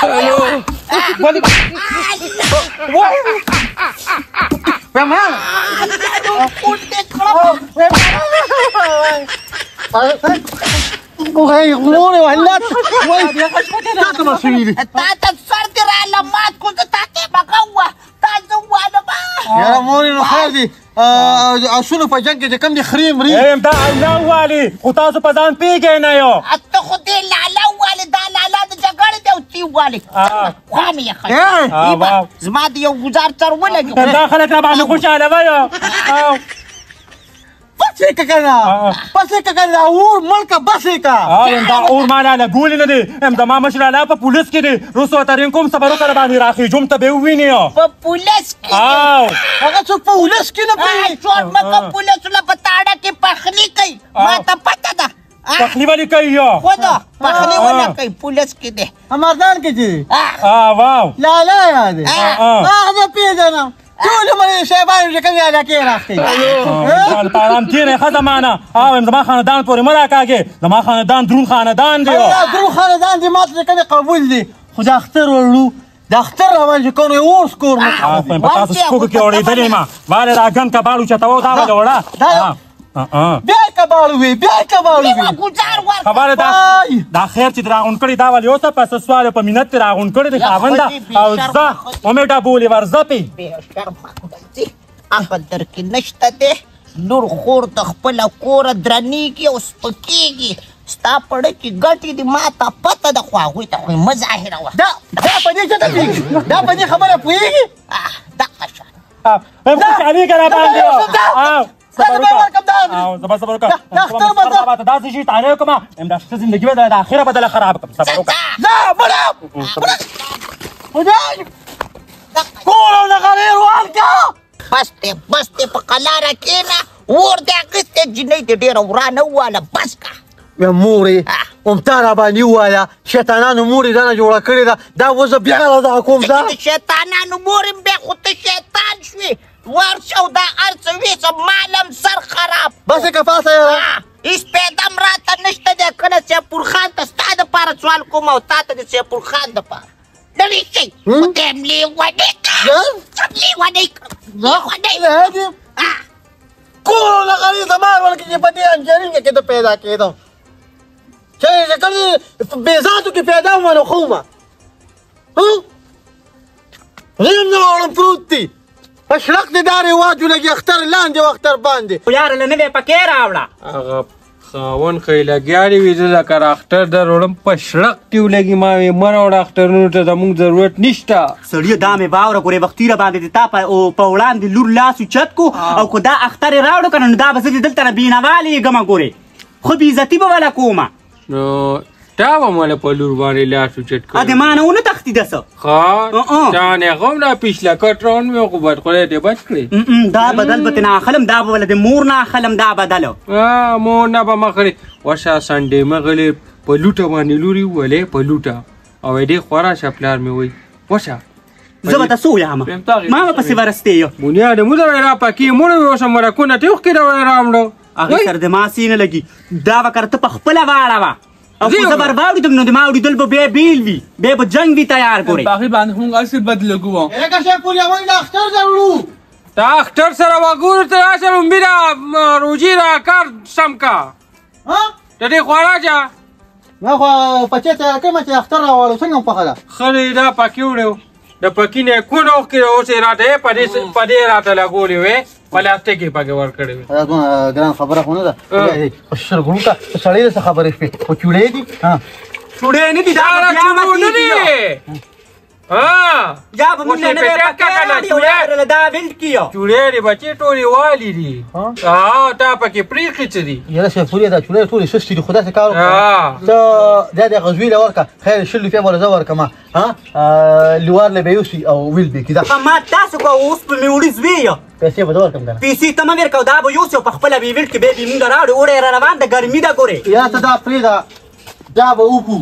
ولې وای تا ته سر دې راله مات کړو، زه تا ته مغه وه، تا زه ووالم. یاره مورې نو خیر دی، اسونو په جنګ کې چې کوم دي خرې مري. دا الله والي خو تاسو په ځان پوهېږئ نه یو. ته خو دې لالا ووالې، دا لالا د جګړې دی او تی ووالې. خوا مې یې خښه، زما د یو ګوزار سر ولګي. دا خلک را باندې خوشحاله ویو. بس یې که کنه، بس یې که کنه، اور مړ که، بس یې که. دا اور ما لا لګولی نه دی. زما مشر لا په پولیس کې دی، وروسته ترین کوم صبر وکړه باندې راخېجوم، ته به یې ووینې. په پولیس کې؟ هغه څوک په ولس کې نه پوهېږي. چور مه کوه، پولیسو له په تاړه کې پخلي کوي، ما ته پته ده. پخلي ولې کوي؟ خو ده پخلي ونه کوي، پولیس کې دی. مردان کې چې دی واو لالا یا دی، هغه زه پېژنم. ټول عمر یې صاحبانو چې کومې علاقې راختې. په آرام کښېنئ، ښه زمانه. او زما خاندان پورې مه راکاږې، زما خاندان درون خاندان دی. درون خاندان دی، ما ته چې کومې قبول دي، خو د اختر وړو د اختر روان چې کوم اور سکور نه. په تاسو سپکو کې اورېدلې ما والې راګن کباړ اوچتوو، دا ولې وړه بیا کباړ وي، بیا کباړ وي. خبره دا دا خیر چې راغونډ کړي، دا ولې اوسه په څه سوال په منت دې راغونډ کړي دي خاونده، او زه ومې ډبولې ورځه پې. عقل در کې نشته دی. لور خور د خپله کوره درنېږي او سپکېږي. ستا پړه کې ګټې دي، ما ته پته ده، خو هغوی ته خو یې مه ظاهروه. دا په دې څه ته پوهېږي؟ دا په دې خبره پوهېږي؟ دقه شان خوشحالېږه را باندې. زه صبر وکړه، دا داسې شي تانه کومه دا ښه زندګي به د اخره بدله خراب کړم. صبر وکړه، ځه مړه خدای کور او نغرې روان که. بس دی، بس دی، په قلاره کښېنه. اور دې اخیستی، جینۍ دې ډېره ورانه وواله، بس که. یا مورې هم تا را باندې ووایه، شیطانانو مورې دانه جوړه کړې ده، دا اوس زه بیا را کوم. ځه د شیطانانو مورې بیا خو ته شیطان شوې. ورشه او دا هر څه ویسه، مال هم سر خراب. بس یې که پاسه یاره. هېڅ پیدا هم راته نشته دی. کله سیپور خان ته ستا دپاره سوال کوم او تا ته د سیپور خان دپاره. لرې شئ، خدای م لېونی کړم، لېونی کړم، لېونی. کور نغرې زما ورکې چې په دې انجرینګ کې ته پیدا کېدم، چې کله بې ذاتو کې پیدا وم نو ښه ومه. زه هم نه غواړم پروت دي په شړق دې دا رواج ولګي، اختر لاندې او اختر باندې. یاره له نوې پکې راوړه. هغه خاوند خو یې لګیا دی وي، زه لکه اختر در وړم په شړق دې ولګي. ما وې مه راوړه اخترونو ته، زموږ ضرورت نشته. سړیه دا مې واوره ګورې، وختي را باندې د تا په وړاندې لور لاس اوچت کو، او که دا اختر یې راوړو که نه نو دا به زه دې دلته نه بېنوالې ګمه ګورې، خو بېعزتي به وله کومه. نو تا به مله په لور باندې لاس اوچت کړی؟ د ما نه ونه تښتېده څه. ښه تا نه هغه هم را پیشله کټ روان وې، خو بد خدای دې بچ کړې. دا بدل به ترې نه اخلم، دا به وله د مور نه اخلم دا بدل. مور نه به مه خلې. ورشه سنډې مه غلې، په لوټه باندې لوري وولې په لوټه، او دې خورا شه پلار مې وایي ورشه. زه به ته څه ووایم، ما به پسې ورستې یو. بنیاد مو در را پکې مړ مې اوسه مرکونه ته اوښکې راوړو. هغې سره د ما سې نه لګي، دا به کر ته په خپله واړوه، او خو زه به واورېدم نو د ما اورېدل به بیا بېل وي، بیا به جنګ وي تیار ګورې. په هغې باندې مونږ هسې بد لګو. لکه صاحب پورې موږ د اختر درړو. د اختر سره وګورو ته راشه لومبي را روجي را کار سم کا. د دې خوا راشه. ما خو پچې تیار کړم چې اختر راواړو، څنګه پخه ده؟ ښه دی، دا پکې وړو د پکې نه کونه اوښکې اوس یې راته په دې راته لګولې وې، پلاستیک یې پکې ورکړی وي. دا دونه ګران خبره خو نه ده. په شل ګړو ته سړی څه خبرې شوې، خو چوړې دي. چوړې نه دي، دا دا بیا چوړو نه دي. یا به مونږ نه نوې پکې راوړي او یا به دا ویلډ کړي. چوړې دي بچې ټولې والي دي. تا پکې پرېښي څه دي؟ یاره صاحب پورې دا چوړې ټولې سستې دي، خو داسې کار وکړه. ته دا د غزوې له ورکړه، خیر 20 روپۍ به له زه ورکړم. لوار له به یوسي او ویل به کړي. دا ما تاسو کو اوس په مې وړي زوی یو. پیسې به زه ورکړم که نه؟ پیسې ته مه ورکوه، دا به یوسي او په خپله به یې ویل کړي، بیا به یې مونږ راوړي. اوړی را روان ده، ګرمي ده ګورې. یا ته دا پرېږده، دا به وکړو.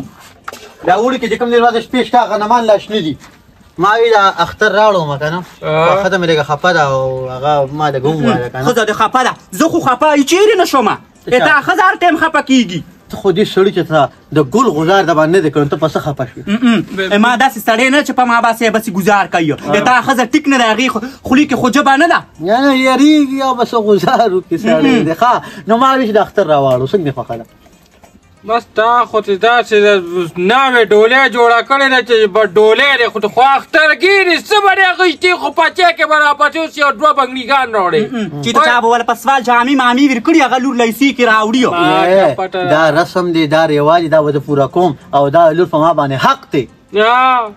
دا اوړي کې چې کوم دی راځه شپې شته، غنمان لا شنه دي. ما وی دا اختر راوړو که نه، ښځه مې لږه خفه ده او هغه ما لږه هم وویله که نه. ښځه دې خفه ده؟ زه خو خفه چېرې نه شومه. تا ښځه هر ټایم خفه کېږي. ته خو دې سړي چې ته د ګل غزار د باندې دی کړم، ته په څه خفه شوې؟ ما داسې سړی نه چې په ما باسې بسې ګزار کوي. د تا ښځه ټیک نه ده، هغې خولې کې خو ژبه نه ده. نه نه یریږي او بس غزار وکړي سړی دی. ښه نو ما ویل چې د اختر راواړو، څنګه دې خوښه ده؟ بس تا خو چې داسې ناوې ډولۍ جوړه کړې ده چې ډولۍ دی، خو خو اختر ګیري څه به دې اخیستي، خو پچې کې به راپسې اوس یو دوه بنګړیګان راوړې چې ته چا به ورله په سوال جامې مامې ورکړي، هغه لور لیسې کې راوړي. دا رسم دی، دا رواج دی، دا به زه پوره کوم او دا لور په ما باندې حق دی.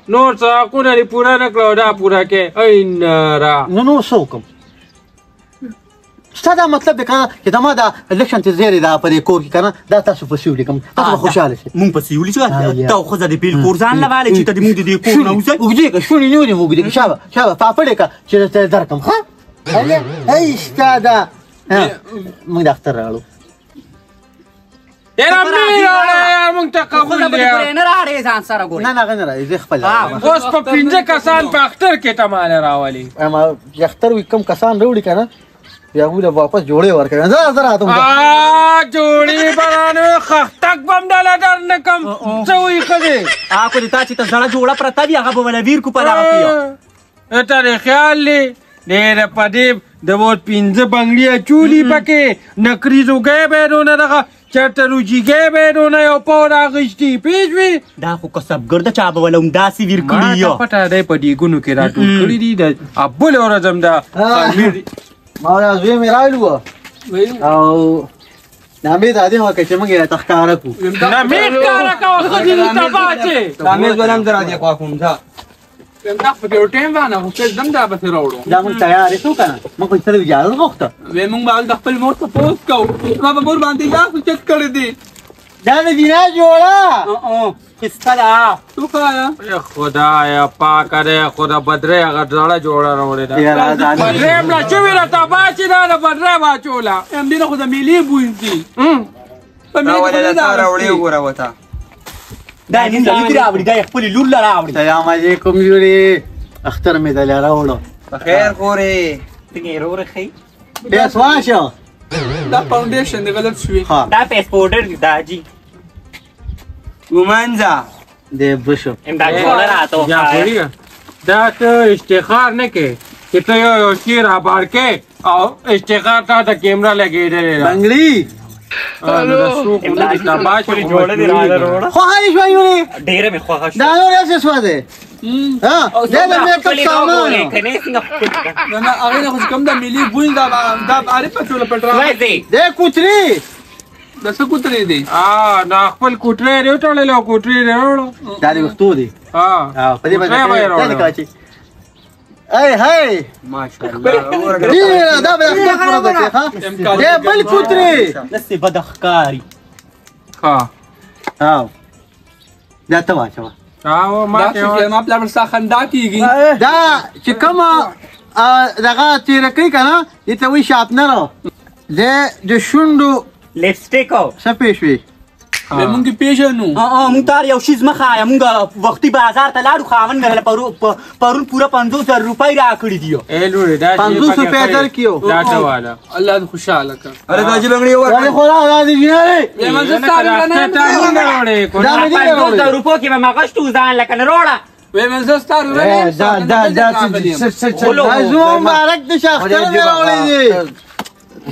نور څه حقونه دې پوره نه کړه او دا پوره کړې. ای ناره نو نور څه وکړم؟ ستا دا مطلب دی که نه چې زما دا لږ شانتې زیری دا په دې کور کې که نه، دا تاسو پسې ولیکم، تاسو به خوشحاله شئ. مونږ پسې ولیکو، ته او ښځه دې بېل کور ځان له والې چې ته دې مونږ د دې کور نه وځئ. اوږدې که شونې نیولې مو اوږدې که، شابه شابه پاپړې که چې درته یې درکړم. ښه ای ستا دا مونږ د اختر راوړو. یاره مې راوړی یار، مونږ ته قبول ښځه به دی. دې ګورې نه راړې ځان سره ګورې. نه نه هغه نه راړې، زه خپل راوړم. اوس په 5 کسان په اختر کې ته ماله راولي. اما چې اختر وي کوم کسان راوړي که نه، بیا هغوی له واپس جوړې ورکوي. زه زه راتم. جوړې به رانه خښتک به هم دله در نه کړم. څه وایي ښځې؟ خو دې تا چې ته زړه جوړه پرته وي، هغه به ولې ویر کړو په دغه کې. ته دې خیال دی ډېره په دې د ووت 5 بنګړي اچولي پکې، نکریز اوږی به یې دونه دغه چېرته روجیګی به یې دونه یو پاو راغیستي، پوه شوې؟ دا خو کسبګر ده، چا به ولې همداسې ویر کړي. ما ته پته دی په دیګونو کې راټول کړي دي. د بله ورځ هم دا ما دا زوی مې راوړي وو او نامې دا دې وکړه چې موږ یې راته ښکاره کړو. نامې ښکاره کوه، ښځې دې تباه چې. نامې زه هم در دې خوا کوم، ځه. دا خو یو ټایم وانه خو څه دم دا به راوړو. دا موږ تیار یو که نه، موږ خو سره اجازه غوښته. وی موږ به د خپل مور تپوس کوو، ما به مور باندې لاس اوچت کړی دی. دا د جنا جوړه خسته ده. وښایه. ای خدایه پاکه دی، خو د بدرۍ هغه زړه جوړه راوړې ده. بدرۍ مړه شوې ده، تباه چې دا د بدرۍ واچوله. همدې نه خو د میلې بوی ځي. په میلې دا ولې خو نه دا ده راوړې اخیستې. وګوره ورته. دا نن له دې راوړي، دا یې خپلې لور له راوړي. سلام علیکم لورې، اختر مې دله راوړو. په خیر خورې. څنګه یې وروره ښه یې؟ پیس واشه. دا فاونډیشن دی غلط شوی. دا پیس پاوډر دی دا جی. ومنځه. دی بشو. همدا جوړه راته وښایه. جعفري، دا ته افتخار نه کې چې ته یو یو شی رابار کې او افتخار تا ته کیمره لګېدلې ده. بنګړي. خوښه دې شوه یورې؟ ډېره مې خوښه شوه. دا نور یې څه شوه دی؟ دا د میک اپ سامان. نه نه، هغې نه خو چې کوم د ملي بوی دا عارف په ټوله پټ راغی. دی کوتري. د څه کوترې دی؟ دا خپل کوترې دی وتړلی او کوترې دی راوړو. دا د ویښتو دی. په دې باندې کوترې به یې دا راوړو. دی کاچي. ای هی. ماشاءالله. ډېره دا به اختر پوره ده چې، ها؟ دی بل کوترې. داسې بده ښکاري. ها. دا ته واچوه. ما دا ته څه واچوه. ما پلار ستا خندا کېږي. دا چې کومه دغه تېره کوي که نه، دې ته وایي شارپنر. دی د شونډو لپسټیک. څه پېښ شوې؟ وی مونږ یې پېژنو. مونږ ته هر یو شیز مه ښایه. مونږ وختي بازار ته لاړو، خاوند مې راله پرون پوره 50,000 روپۍ راکړي دي. ای لورې، دا چې 50 پکې روپۍ ښایي، درکړي. دا ته واله. الله دې خوشحاله کړه. اره دا چې بنګړي ورکړه. دا دې خدا، دا دې جناب. وی ما زه ستا وروره نه یم. تا مونږ راوړې، کو دا مې دې راوړې. 50,000 روپو کې به مې غشتو ځان لکه نه روړه. وی ما زه ستا وروره نه یم. دا، دا، دا، څه، غلو. دا زما مبارک دې شه، اختر مې راوړی دی.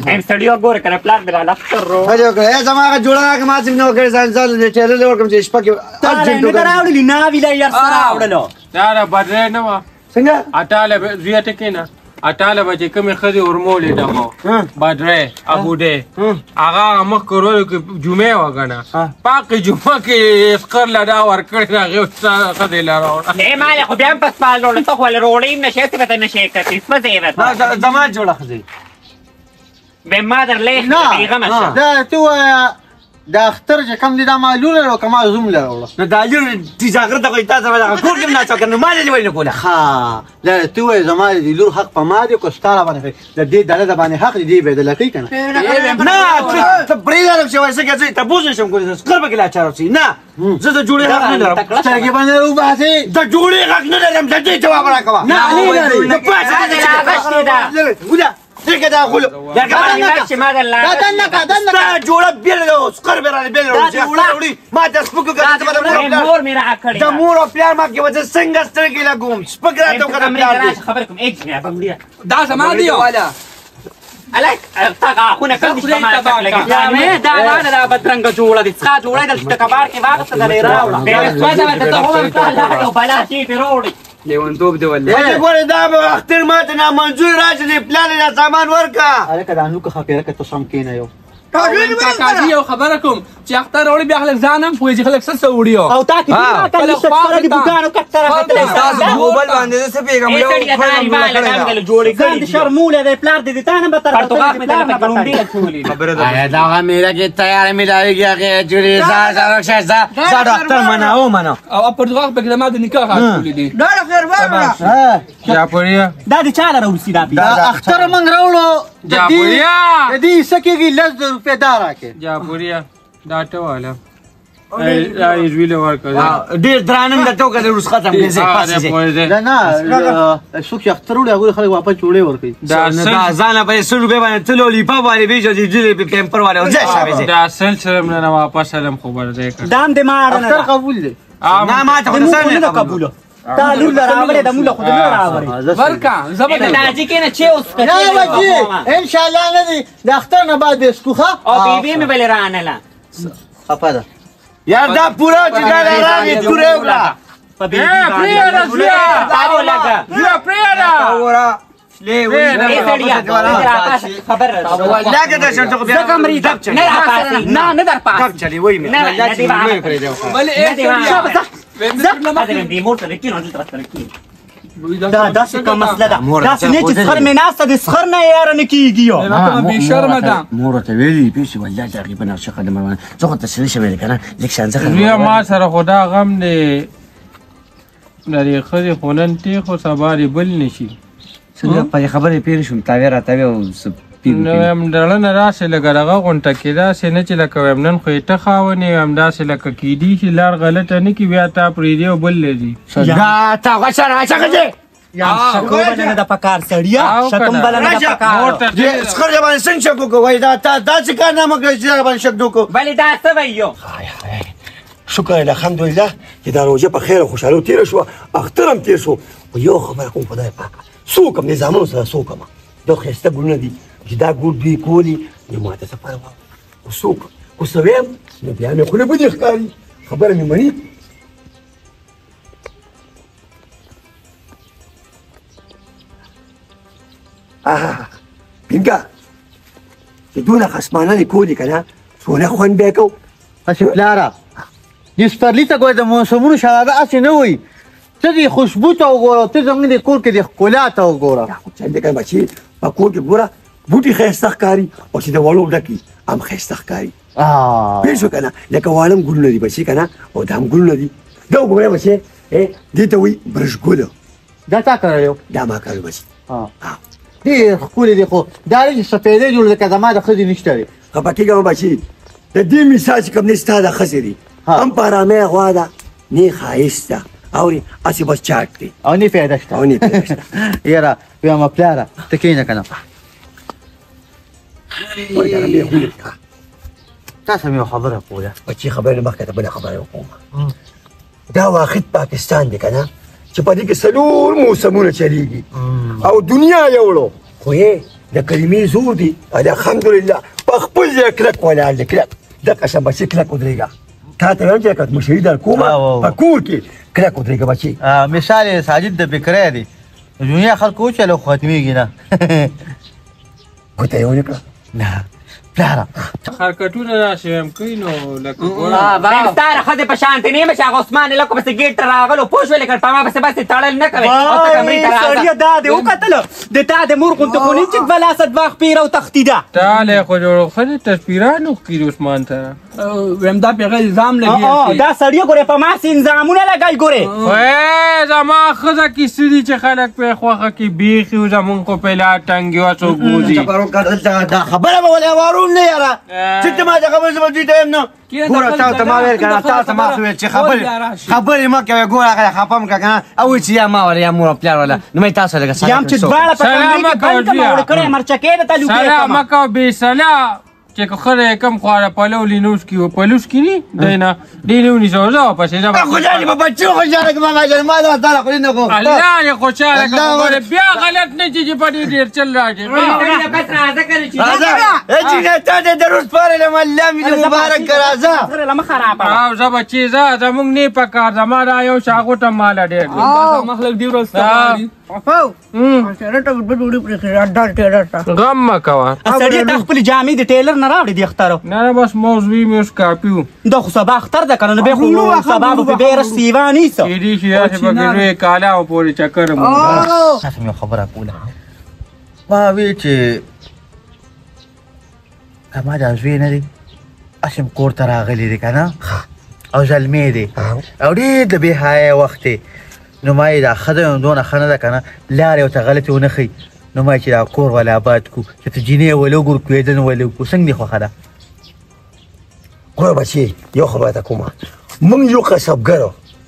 هم سړی وګوره که نه، پلار مې راله اختر رو. ښه دې وکړه. ای زما هغه جوړه راکړه، ما چې نه وکړې، ځان ځان له ټیلر له ورکړم چې شپه کې تا له ارجنټ نه وکړم. راوړلې، ناوې له یې هر څه راوړلو. دا د بدرۍ نه وه. څنګه؟ اټاله به زویه ته کښېنه. اټاله به چې کومې ښځې ورمولې ډبو، بدرۍ، ابوډۍ، هغه مخ کورولو کې جمعې وه که نه، پاکې جمعه کې یې سقر له دا ورکړې، هغې ښځې له راوړه. ای ما له خو بیا هم په سپال راوړه، ته خو له روړۍ هم نه شې، هسې به ته نه شې کتې، سپزې به ته. زما جوړه ښځې. بې ما در لې نه، بېغمه شه. دا ته ووایه، دا اختر چې کوم دی، دا ما لور راوړه که ما زوم له راوړه؟ نو دا لور تیزاغره ته خو یې تا سره دغه کور کې هم ناڅه وکړه، نو ما دې ولې نه کوله؟ ښه، دا ته ووایه زما د لور حق په ما دی که ستا را باندې؟ د دې دله د باندې حق دی، دې به دله کوي که نه؟ نه، ته پرېږده چې وایې څه کوې، زه یې تپوس نه شم کولی، زه سقر پکې لا چا راوڅي. نه، زه د جوړې حق نه لرم. سترګې باندې راوباسې. د جوړې حق نه لرم، د دې جواب راکوه. نه، نه لرې. نه، پاڅه. دا د راغشتې ده. وله. ځکه دا غول دا جوړه بیل سقر به را بیل وروړي ما د سپکو کړه مور مې را کړې د مور او پلار ما کې وځه څنګه سترګې لګوم سپک راته وکړه پلار خبر کوم ایک نه بمړي دا زما دی والا الک تا غاښونه کوم چې ما لګي دا نه دا بدرنګ جوړه دي څه جوړه دلته کبار کې واغسته دلې راوړه بیا ته هم لاړو بلا شي پیروړي لیونتوب دی ولې وجه ګوره دا به اختر ماته نامنظور راشه دې پلار دا سامان ورکړه. هلکه دا نوکه خاپېره که ته سم کښېنه یو کاکاجي یو خبره کوم چې اختر راوړي بیا خلک ځان هم پوهېږي خلک څه څه وړي او تا کې نشته سره د بوټانو کټ سره ختلی تاسو ګوبل باندې زه څه پوهېږم یو ځان دې شرمولی دی پلار دې د تا نه به تر پرتګال مې دلته ګړومبې اچولي آیا دغه میله کې تیاره میلاویږي هغې جوړې ځه ځه ورک شه ځه ځه ډاکټر منه ومنه او پرتګال پکې زما د نکاح اچولي دي. ډېره خیر وروره. جاپوریا دا د چا له راوستي دا دا اختر موږ راوړو جاپوریا د دې څه کېږي 10,000 روپۍ دا راکړې. جاپوریا دا ته واله دا یې زوی له ورکړه ډېر درانه مې درته وکړه روس ختم کړې ځه پاسې ځه. نه نه څوک چې اختر وړي هغوی خلک واپس جوړې ورکوي. دا ځانه په 100 روپۍ باندې ته لولیپاپ والې بېجو دې دې پیمپر والې ځه شابه ځه. دا سل سره مې نه واپس علم خو بر ځای کړه. دا هم د ما اړه نه اختر قبول دی. نه ما ته خو نه قبول تا لور له راوړې د موږ خو نه راوړې ورکا زبر تاجی کې نه چې اوس نه بچي ان شاء الله نه دی د اختر نه بعد به سکوخه او بیبي مې بل رانله خفه ده یار دا پورا چې دا راغی پوره وکړه په بیبي باندې تا ولګه زویا پرېږده وره خبر لګه د شرط خو بیا نه راپاسي نه نه در پاسي دب چلی وای مې نه نه بل دې مور ته کینو دلته سره کینو دا داسې کوم مسله ده داسې نه چې سخر مې ناسته د سخر نه یاره نه کېږي یو بې شرمه ده مور ورته ویلي پیسې والله چې هغې په نقشه قدم روان زه خو تسلي شوی دی که نه لږ شان زه زویه ما سره خو دا غم دی د دې ښځې خو نن تې خو سبا دې بل نه شي. څنګه په دې خبرې پېر شوم تاوی راتاوی او څه نو وایم ډړنه راسې لږه دغه غونټه کې داسې نه چې لکه وایم نن خو یې ته خاوند یې وایم داسې لکه کیدی شي لار غلطه نه کړي بیا تا پرېږدي او بل له ځي. دا تا غوسه راشه ښځې شکو بله نه ده پکار سړیه شکم بله نه ده پکار. سخر دې باندې څنګه شک وکړو وایي دا تا داسې کارنامه کړې چې در باندې شک نه وکړو. بلې دا څه وایي یو شکر الحمدلله چې دا روژه په خیر او خوشحالو تېره شوه اختر هم تېر شو. خو یو خبره کوم خدای پاکه څوک هم د زامنو سره څوک هم دا ښایسته ګلونه دي چې دا ګل دوی کولي نو ما ته څه پروا خو څوک خو څه وایم نو بیا مې خوله بدې ښکاري خبره مې مني. پینکه چې دونه خصمانه دې کولې که نه څونه خوند به یې کوو. هسې پلاره دې سپرلي ته ګوره د موسمونو شهزاده هسې نه وایي ته دې خوشبو ته وګوره ته زموږ دې کور کې دې ښکلا ته وګوره. دا خو چل دی که نه بچې په کور کې ګوره بوټي ښایسته ښکاري او چې د وړو ډک وي هم ښایسته ښکاري. پوه شو که نه لکه واړه هم ګلونه دي بچې که نه او دا هم ګلونه دي. دا وګوره بچې دې ته وایي برش ګل. دا تا کرلی و؟ دا ما کرلی بچې. ډېر ښکلی دی خو دا دی چې سفیدی جوړ لکه زما د ښځې نشته دی. خفه کېږه مه بچې د دې مثال چې کوم دی ستا د ښځې دی هم په ارامۍ غوا ده نه ښایست ده اورې هسې بس چاټ دی او نه پیدا شته او نه پیدا شته. یاره وایم پلاره ته کښېنه که نه تاسو مې یو خبره کوله. بچې خبرې نه مخکې ته بله خبره وکړم. دا واحد پاکستان دی که نه چې په دې کې څلور موسمونه چلېږي او دنیا یې وړو خو یې د کلمې زور دی الحمدلله په خپل ځای کلک ولاړ دی کلک دقه شان بچې کلک ودرېږه. تا ته وایم چې لکه مشري در کومه په کور کې کلک ودرېږه بچې. مثال یې ساجد د بکری دی دنیا خلکو وچلو خو ختمېږي نه. ګوته یې ونه کړه؟ نه پلاره خرکټونه داسې وایم کوي نو لکه ګوره ستا د ښځې په شانتې نه یم چې هغه عثمان لکو پسې ګېټ ته راغلو پوه شوې لکه په ما پسې بس تړل نه کوې او ته کمرې ته راځه. سړیه دا دې وکتله د تا د مور غوندې خو نه چې دوه لاسه دوه خپې راوتښتي ده. تاله خو جوړو ښځې تصویران وکړي د عثمان سره ویم دا پې الزام لګي. دا سړیه ګورې په ما سې الزامونه لګوي ګورې. وې زما ښځه کې څه دي چې خلک پرې خوښه کې بیخي زمونږ خو پې لا ټنګي وه څوک بوځي. دا خبره به ولې وارو کوم نه یاره چې ته ما د خبرې زه به دوی ته یم نو ګوره تا ته ما ویل که نه تا ته ما خو ویل چې خبرې مه کوې ګوره هغه خفه مه کړه که نه او وایي چې یا ما وله یا مور او پلار وله نو مې تاسو لږه یم چې دواړه په کمرې کې بند کړم او کړی مرچکې د ته لوګی سلا مه کوه بې سلا چې که ښځه یې کم خواړه پلو لینوس کې و پلوس کې ني دی نه دی نه ونیسه زه ورپسې ځم خوشحال په بچو خوشحاله کړه بابا جان ما دا تا خولې نه غوښته الله دې خوشحاله کړه ګوره بیا غلط نه شي چې په دې ډېر چل راشي راځه ای جینۍ تا دې درود پاره له الله مې دې مبارک کړه راځه او زه بچې ځه زموږ نه په کار زما دا یو شاغوټه ماله ډېر دی مخلک دی ورځ غم مه کوه سړیه تا خپلې جامې د ټیلر نه راوړې دي اختر نه نه بس موضوع مې اوس کافي و دا خو سبا اختر ده که نه نو بیا خو سبا به بیا رش سیوا نیسه کېدای شي داسې پکې لوی کالاو پورې چکر مو تاسو مې خبره کوله ما وی چې زما دا زوی نه دی هسې هم کور ته راغلی دی که نه او زلمی دی او ډېر د بې حیا وخت دی نو ما یې دا ښځه نو دونه ښه نه ده که نه لارې ورته غلطې ونه ښیي نو ما یې چې دا کور ولا آباد کړو چې ته جینۍ ولې وګورو کوېدن ولې وکړو څنګه دې خوښه ده ګوره بچې یو خبره ته کومه موږ یو کسبګر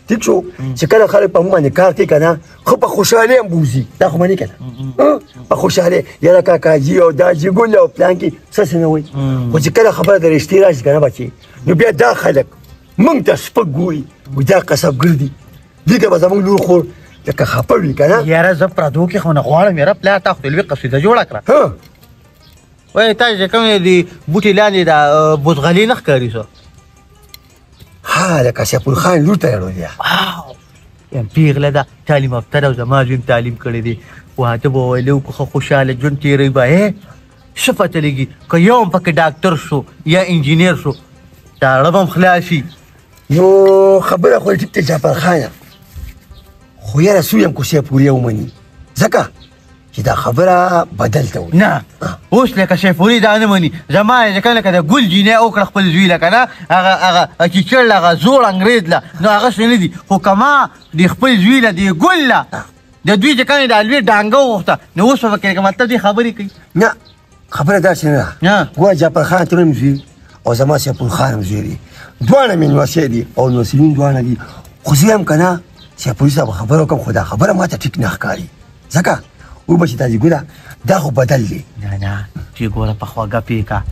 ټیک شو چې کله خلک په موږ باندې کار کوي که نه ښه په خوشحالۍ هم بوځي دا خو منې که نه په خوشحالۍ یاره کاکا جي او دا جي ګل او پلان کې څه څه نه وایي خو چې کله خبره د رشتې راشي که نه بچې نو بیا دا خلک موږ ته سپک ګوري وایي دا کسبګر دي دې ته به زموږ لور خور لکه خفه وي که نه یاره زه پردو کې خو نه غواړم یاره پلار تا خو د لوی قصیده جوړه کړه وایي تا چې کوم د بوټي لاندې دا بوزغلې نه ښکاري څه ها لکه سیپور خان لور ته راوړل یم پیغله ده تعلیم یافته ده او زما زوی هم تعلیم کړی دی واده به ویلی وکړو ښه خوشحاله ژوند تېروي به څه پته لګي که یو هم پکې ډاکټر شو یا انجینر شو دا اړه به هم خلاص شي نو خبره خو ټیک ده جعفر خانه خو یاره څو یم کوسې پورې ومني ځکه چې دا خبره بدل ته نه اوس لکه شیفوري دا نه مني زما یې لکه لکه د ګل جینۍ وکړه خپل زوی لکه نه هغه هغه چیچړ له هغه زوړ انګرېز له نو هغه څه نه دي خو که ما د خپل زوی له دې ګل له د دوی چې کومې دا لوی ډانګه وغوښته نو اوس به پکې لکه مطلب دې خبرې کوي نه خبره داسې نه ده ګوره جعفر خان ته هم زوی او زما سیفور خان هم زوی دی دواړه مې نوسې دي او نوسیون دواړه دي خو زه هم که نه سیفوري صاحب خبره وکړم خو دا خبره ما ته ټیک نه ښکاري ځکه وبه چې تاسې ګوره دا خو بدل دی نه نه چې ګوره په خوږه پیکه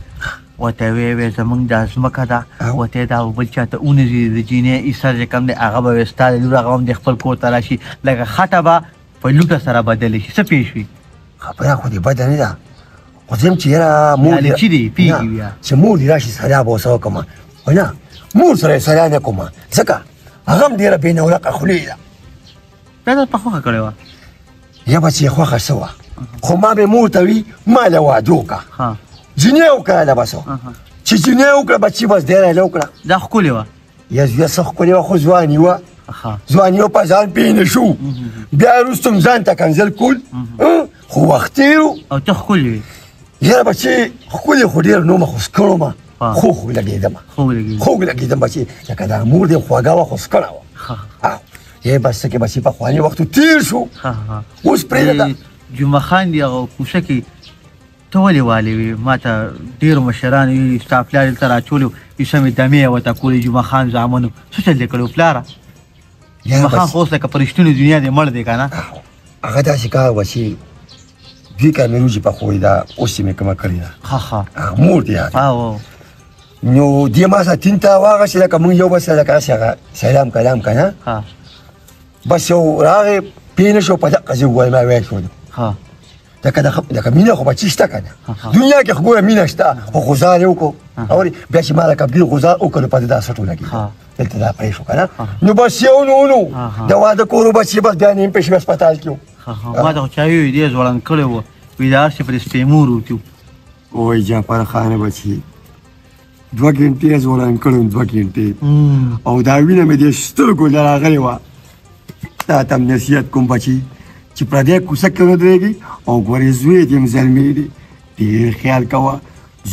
ورته ویې ویل زموږ دا ځمکه ده ورته دا بل چا ته ونه ځي د جینۍ ایسر چې کوم دی هغه به ستا د لور هغه هم د خپل کور ته راشي لکه خټه به په لوټه سره بدله شي څه پېښ وي خبره خو دې بده نه ده خو زه چې یاره مور لالچي دی پیږي بیا چې مور دې راشي سلا به ورسره وکړم خو نه مور سره یې سلا نه کوم ځکه هغه هم ډېره بې نورقه خولې ده دا د په خوښه کړې وه یا به چې خوښه څه وه خو ما به مور ته وي ما له واده وکړه جینۍ وکړه له بس چې جینۍ وکړه بچي بس ډېره له وکړه دا ښکلې وه یا زویه څه ښکلې وه خو ځواني وه ځواني وه په ځان پوه نه شو بیا وروسته هم ځان ته کنځل کول خو وخت تېر او ته ښکلې وې یاره بچي ښکلې خو ډېر نومه خو سکړو ما خوږ لګېدم خوږ لګېدم بچي لکه دا مور دې خوږه وه خو سکړه وه یې بس کې بچي پخواني وخت تېر شو اوس پرېږده جمعه خان دی هغه کوڅه کې ته ولې والې وې ما ته ډېرو مشرانو ویلي ستا پلار دلته راچولی و چې سمې دمې یې ورته کولې جمعه خان زامنو څه چل دې کړی و پلاره جمعه خان خو اوس لکه په رښتونې دنیا دی مړ دی که نه هغه داسې کار وه چې دوی کار مې روجي پخولې ده اوس یې مې کومه کړې ده ښه ښه مور دې یاد نو دې ما سره تین ته واغه چې لکه مونږ یو بل سره لکه هسې هغه سلام کلام که نه بس یو راغی پوه نه شو په دقه زه ووایم ما ویل شو لکه لکه مینه خو بچی شته که نه دنیا کې خو ګوره مینه شته خو غزار یې وکړو اورې بیا چې ما لکه بیر غزار وکړو په دا سټ ولګېده دلته دا پرې شو که نه نو بس یو نو نو د واده کور بچي بس بیا نیم پېښې هسپتال کې ما ته خو چا ویلي دی ځوړند کړی و وایي دا هر څه پرې سپېمور وتي وای جعفر خان بچي دوه ګنټې ځوړند کړم دوه ګنټې او دا وینه مې د سترګو له راغلې وه تا ته هم نصیحت کوم بچي چې پردی کوڅه کې ودرېږي او ګورې زوی دې هم زلمی دی ډېر خیال کوه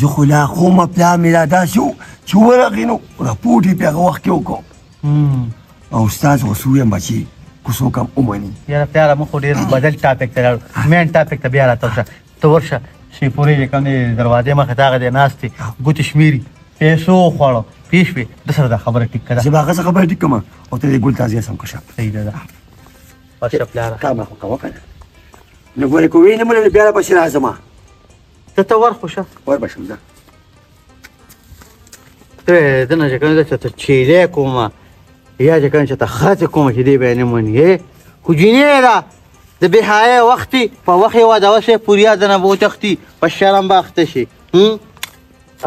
زه خو لا خومه پلار مې لا داسې و چې ورغی نو رپورټ یې په هغه وخت کې وکړو او استاد خو څه ووایم بچي که څوک هم ومني یاره پلاره موږ خو ډېر بدل ټاپک ته لاړو مین ټاپک ته بیا راته شه ته ورشه سیپورې چې کوم دی دروازې مخې ته هغه دی ناست دی، ګوتې شمېري، پیسو وخوړو، پوه شوې؟ ده سره دا خبره ټیک کړه. زه به هغه څه خبره ټیک کړم او ته دې ګل تازه سم کړه. صحیح ده. ورشه پلاره. کار خو کوه که نه، نو ګورې که ویې نه منلې بیا راپسې راځم. ته ور خو شه. ور به شم ځه. ته دنه چې کوم دی چې ته چیلې کومه یا چې کوم چې ته ښځې کومه چې دی به یې نه مني، خو جینۍ ده د بې حیا وخت په وخت یې واده وشي، پوریا دنه به وتښتي، په شرم به اخته شي.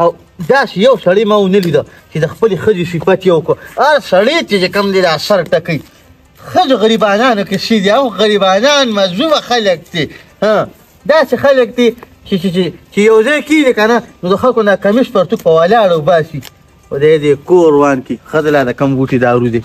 او داسې یو سړی ما ونه لیده چې د خپلې ښځې صفت یې وکړو. هر سړی چې کوم دی دا سر ټکوي. ښځو غریبانانو کې څه دي؟ او غریبانان مظلومه خلک دي، داسې خلک دي چې چې چې چې یو ځای کښېني که نه نو د خلکو نه کمیس پرتوګ په ولاړه وباسي. خدای دې کور وان کړي. ښځه لا د کم بوټي دارو دی.